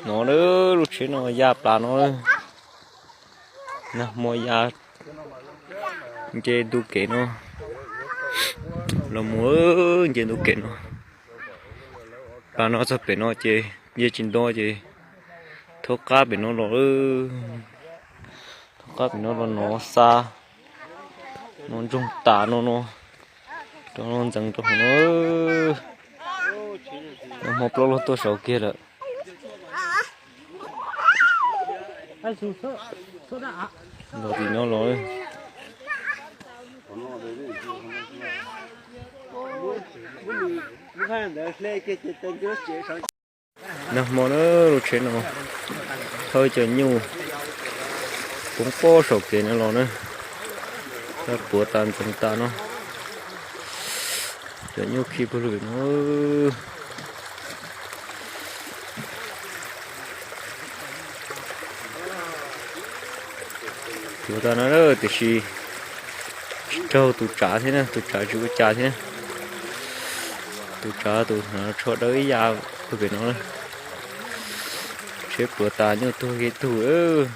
No, lub tsheb no ya plas no. Nag hmo ya nce ntu kev no los mus, nce ntu kev no. Plas no txog pem no ces nce tsis nto ces thoob qab pem no los, thoob qab pem no los no xa, no ntsoog tas no no, rau no ntxeev rau hauv no. Nag hmo plaub loj tuaj saud kiag lawm. Los tim no los. Nag hmo na, lub tsheb no thawb cov nyuj poob pob saum kev no los na, puav tas ntxeev tas no, cov nyuj khi pawg lug no. Puav tas no tiam sis tsis raug tus tsav thiab na, tus tsav tsis ua cas thiab. Tus tsav tus hnav tsho dawb ib yam pem no. Tsheb puav tas nyuj tuag kiag tug lawm.